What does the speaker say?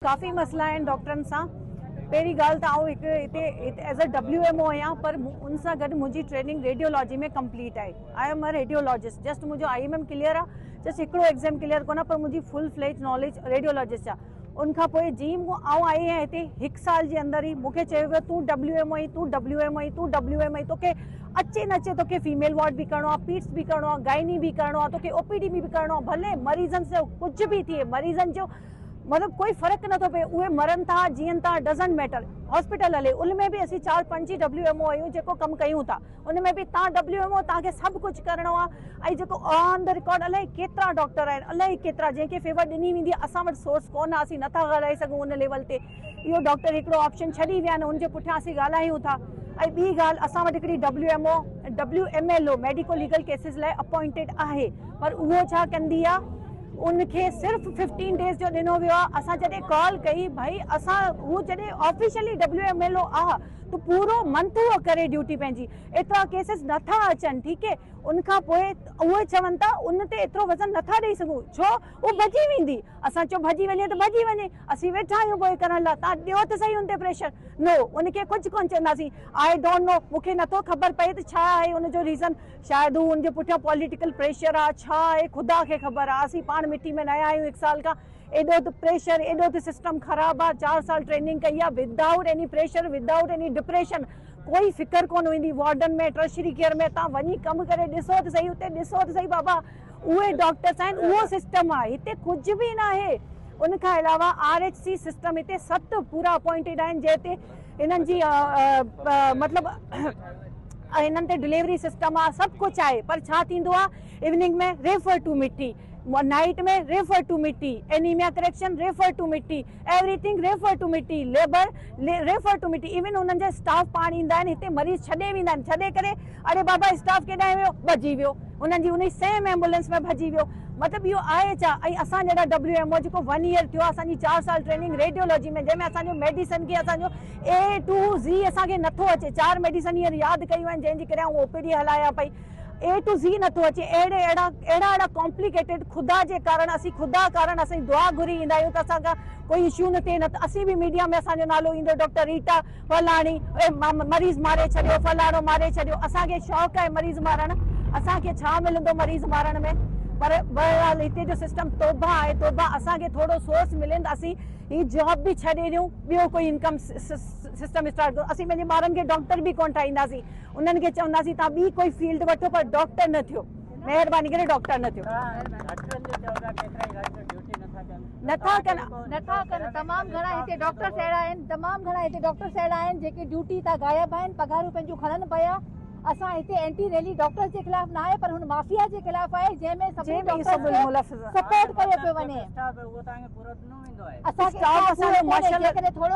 ڪافي مسئلا آهن ڊاڪٽرن سان. پهرين ڳالهه ته آئون هڪ هتي as a W M O آهيان، پر ان سان گڏ منهنجي ٽريننگ ريڊيولاجي ۾ ڪمپليٽ آهي. I am a radiologist. Just منهنجو I M M clear آهي، جسٽ هڪڙو ايگزام ڪليئر ڪونه، پر منهنجي فل فليج ناليج ريڊيولاجسٽ آهي. ان کان پوء جيئن آئون آئي آهيان هتي، هڪ سال جي اندر ئي مون کي چيو ويو، تون ڊبليو ايم او آهين، تون ڊبليو ايم او آهين، تون ڊبليو ايم آهين، توکي اچي نه اچي، توکي فيميل وارڊ به ڪرڻو آهي، پيڊس به ڪرڻو آهي، گائني به ڪرڻو آهي، توکي او پي ڊي به ڪرڻو آهي. ڀلي مريضن سان ڪجهه به ٿئي، مريضن جو مطلب ڪوئي فرق نٿو پئي، اهي مرن ٿا جيئن ٿا، ڊزنٽ ميٽر. هاسپيٽل هلي. ان ۾ به اسين 4 5 ئي ڊبليو ايم او آهيون جيڪو ڪم ڪيون ٿا. ان ۾ به توهان ڊبليو ايم او، توهان کي سڀ ڪجهه ڪرڻو آهي. ۽ جيڪو آن the record الائي ڪيترا ڊاڪٽر آهن، الائي ڪيترا جنهن کي فيور ڏني ويندي آهي. اسان وٽ سورس ڪونه آهي، اسين نٿا ڳالهائي سگهون ان ليول تي. اهو ڊاڪٽر هڪڙو آپشن ڇڏي ويا آهن، ان جي پٺيان اسين ڳالهايون ٿا. ۽ ٻي ڳالهه، اسان وٽ هڪڙي W M O, W M L O medico legal cases لاء اپوائنٽيڊ آهي، پر اهو ڇا ڪندي آهي؟ ان کي صرف 15 ڊيز جو ڏنو ويو آهي. اسان جڏهن ڪال ڪئي، ڀائي اسان هو جڏهن officially W M L O آ ته پورو منٿ اهو ڪري ڊيوٽي پنهنجي، ايترا ڪيسز نٿا اچن، ٺيڪ هي. ان کان پوء اهي چون ٿا ان تي ايترو وزن نٿا ڏئي سگهون، ڇو اهو ڀڄي ويندي. اسان چيو ڀڄي وڃي ته ڀڄي وڃي، اسين ويٺا آهيون پوء ڪرڻ لاء، توهان ڏيو ته صحيح ان تي پريشر. نو، ان کي ڪجهه ڪونه چونداسين. I don't know, مون کي نٿو خبر پئي ته ڇا آهي ان جو ريزن. شايد هو ان جي پٺيان پوليٽيڪل پريشر آ، ڇا آهي خدا کي خبر آ. اسين پاڻ مٺي ۾ نيا آهيون هڪ سال کان. ايڏو ته پريشر، ايڏو ته سسٽم خراب آ. 4 سال ٽريننگ ڪئي آ without any pressure, without any depression. ڪوئي فڪر ڪونه هوندي وارڊن ۾، ٽرشري ڪيئر ۾. توهان وڃي ڪم ڪري ڏسو ته سهي، اتي ڏسو ته سهي بابا، اهي ڊاڪٽرس آهن، اهو سسٽم آ، هتي ڪجهه به ناهي. ان کان علاوه آر ايڇ سي سسٽم، هتي 7 پورا اپوائنٽيڊ آهن، جنهن تي هنن جي مطلب هنن تي ڊليوري سسٽم آ، سڀ ڪجهه آهي، پر ڇا ٿيندو آ؟ Evening ۾ refer to Mithi, night ۾ refer to Mithi, anaemia correction refer to Mithi, everything refer to Mithi, labour refer to Mithi. Even انهن جا اسٽاف پاڻ ايندا آهن هتي، مريض ڇڏي ويندا آهن، ڇڏي ڪري، اڙي بابا اسٽاف ڪيڏانهن ويو؟ ڀڄي ويو، انهن جي انهي سيم ايمبولينس ۾ ڀڄي ويو. مطلب اهو آهي ڇا؟ ۽ اسان جهڙا ڊبليو ايم او جيڪو 1 ايئر ٿيو آهي، اسان جي 4 سال ٽريننگ ريڊيولاجي ۾، جنهن ۾ اسان جو ميڊيسن کي اسان جو اي ٽو زي اسان کي نٿو اچي. چار ميڊيسن هينئر ياد ڪيون آهن، جنهن جي ڪري آئون او پي ڊي هلايان پئي. اي ٽو زي نٿو اچي. اهڙي اهڙا اهڙا اهڙا ڪامپليڪيٽيڊ، خدا جي ڪارڻ، اسين خدا ڪارڻ اسين دعا گهري ايندا آهيون ته اسان کان ڪوئي اشو نه ٿئي، نه ته اسين به ميڊيا ۾ اسان جو نالو ايندو، ڊاڪٽر ريٽا فلاڻي مريض ماري ڇڏيو، فلاڻو ماري ڇڏيو. اسان کي شوق آهي مريض مارڻ؟ اسان کي ڇا ملندو مريض مارڻ ۾؟ پر بهرحال هتي جو سسٽم توبه آهي توبه. اسان کي ٿورو سورس ملي ته اسين هي جاب به ڇڏي ڏيون، ٻيو ڪوئي انڪم سسٽم اسٽارٽ ڪريون. اسين پنهنجي ٻارن کي ڊاڪٽر به ڪونه ٺاهينداسين، انهن کي چونداسين توهان ٻي ڪوئي فيلڊ وٺو پر ڊاڪٽر نه ٿيو، مهرباني ڪري ڊاڪٽر نه ٿيو. نٿا ڪن، نٿا ڪن. تمام گهڻا هتي ڊاڪٽرس اهڙا آهن، تمام گهڻا هتي ڊاڪٽرس اهڙا آهن جيڪي ڊيوٽي تان غائب آهن، پگهارون پنهنجون کڻن پيا. اسان هتي اينٽي ريلي ڊاڪٽرس جي خلاف نه آهي، پر هن مافيا جي خلاف آهي جنهن ۾ سڀني ڊاڪٽرس کي سپورٽ ڪيو پيو وڃي. اسان کي اسٽاف پورو ڪونهي، جيڪڏهن ٿورو